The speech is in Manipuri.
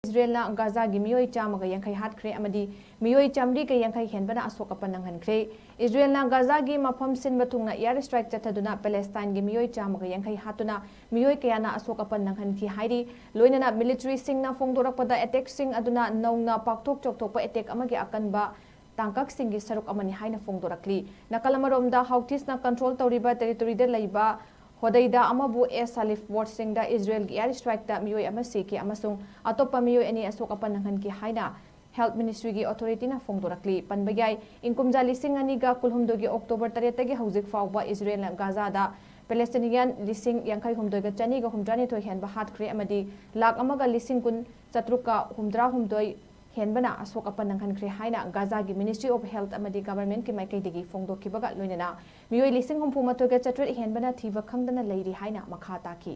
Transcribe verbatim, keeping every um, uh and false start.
ꯏꯖꯔꯦꯜꯅ ꯒꯥꯖꯥꯒꯤ ꯃꯤꯑꯣꯏ ꯆꯥꯝꯃꯒ ꯌꯥꯡꯈꯩ ꯍꯥꯠꯈ꯭ꯔꯦ ꯑꯃꯗꯤ ꯃꯤꯑꯣꯏ ꯆꯥꯝꯃꯔꯤꯒ ꯌꯥꯡꯈꯩ ꯍꯦꯟꯕꯅ ꯑꯁꯣꯛ ꯑꯄꯟ ꯅꯪꯍꯟꯈ꯭ꯔꯦ꯫ ꯏꯖꯔꯦꯜꯅ ꯒꯥꯖꯥꯒꯤ ꯃꯐꯝ ꯁꯤꯟꯕ ꯊꯨꯡꯅ air strike ꯆꯠꯊꯗꯨꯅ ꯄꯦꯂꯦꯁꯇꯥꯏꯟꯒꯤ ꯃꯤꯑꯣꯏ ꯆꯥꯝꯃꯒ ꯌꯥꯡꯈꯩ ꯍꯥꯠꯇꯨꯅ ꯃꯤꯑꯣꯏ ꯀꯌꯥꯅ ꯑꯁꯣꯛ ꯑꯄꯟ ꯅꯪꯍꯟꯈꯤ ꯍꯥꯏꯔꯤ꯫ ꯂꯣꯏꯅꯅ military ꯁꯤꯡꯅ ꯐꯣꯡꯗꯣꯔꯛꯄꯗ attack ꯁꯤꯡ ꯑꯗꯨꯅ ꯅꯧꯅ ꯄꯥꯛꯊꯣꯛ ꯆꯥꯎꯊꯣꯛꯄ attack ꯑꯃꯒꯤ ꯑꯀꯟꯕ ꯇꯥꯡꯀꯛꯁꯤꯡꯒꯤ ꯁꯔꯨꯛ ꯑꯃꯅꯤ ꯍꯥꯏꯅ ꯐꯣꯡꯗꯣꯔꯛꯂꯤ꯫ ꯅꯥꯀꯜ ꯑꯃꯔꯣꯝꯗ Houthis ꯅ control ꯇꯧꯔꯤꯕ territory ꯗ ꯂꯩꯕ ꯍꯣꯗꯩꯗꯥ ꯑꯃꯕꯨ ꯑꯦꯁ ꯁꯥꯂꯤꯐ ꯄꯣꯔꯠꯁꯤꯡꯗ ꯏꯖꯔꯦꯜꯒꯤ air strike ꯇ ꯃꯤꯑꯣꯏ ꯑꯃ ꯁꯤꯈꯤ ꯑꯃꯁꯨꯡ ꯑꯇꯣꯞꯄ ꯃꯤꯑꯣꯏ ꯑꯅꯤ ꯑꯁꯣꯛ ꯑꯄꯟ ꯅꯪꯍꯟꯈꯤ ꯍꯥꯏꯅ Health Ministry ꯒꯤ authority ꯅ ꯐꯣꯡꯗꯣꯔꯛꯂꯤ꯫ ꯄꯟꯕ ꯌꯥꯏ, ꯏꯪ ꯀꯨꯝꯖꯥ ꯂꯤꯁꯤꯡ ꯑꯅꯤꯒ ꯀꯨꯟꯍꯨꯝꯗꯣꯏꯒꯤ October ꯇꯔꯦꯠꯇꯒꯤ ꯍꯧꯖꯤꯛ ꯐꯥꯎꯕ ꯏꯖꯔꯦꯜꯅ ꯒꯥꯖꯥꯗ ꯄꯦꯂꯦꯁꯇꯤꯅꯤꯌꯥꯟ ꯂꯤꯁꯤꯡ ꯌꯥꯡꯈꯩ ꯍꯨꯝꯗꯣꯏꯒ ꯆꯅꯤꯒ ꯍꯨꯝꯗ꯭ꯔꯥ ꯅꯤꯊꯣꯏ ꯍꯦꯟꯕ ꯍꯥꯠꯈ꯭ꯔꯦ ꯑꯃꯗꯤ ꯂꯥꯈ ꯑꯃꯒ ꯂꯤꯁꯤꯡ ꯀꯨꯟ ꯆꯥꯇ꯭ꯔꯨꯛꯀ ꯍꯨꯝꯗ꯭ꯔꯥ ꯍꯨꯝꯗꯣꯏ ꯍꯦꯟꯕꯅ ꯑꯁꯣꯛ ꯑꯄꯟ ꯅꯪꯍꯟꯈ꯭ꯔꯦ ꯍꯥꯏꯅ ꯒꯥꯖꯥꯒꯤ Ministry of Health ꯑꯃꯗꯤ government ꯀꯤ ꯃꯥꯏꯀꯩꯗꯒꯤ ꯐꯣꯡꯗꯣꯛꯈꯤꯕꯒ ꯂꯣꯏꯅꯅ ꯃꯤꯑꯣꯏ ꯂꯤꯁꯤꯡ ꯍꯨꯝꯐꯨ ꯃꯥꯊꯣꯏꯒ ꯆꯥꯇ꯭ꯔꯦꯠ ꯍꯦꯟꯕꯅ ꯊꯤꯕ ꯈꯪꯗꯅ ꯂꯩꯔꯤ ꯍꯥꯏꯅ ꯃꯈꯥ ꯇꯥꯈꯤ꯫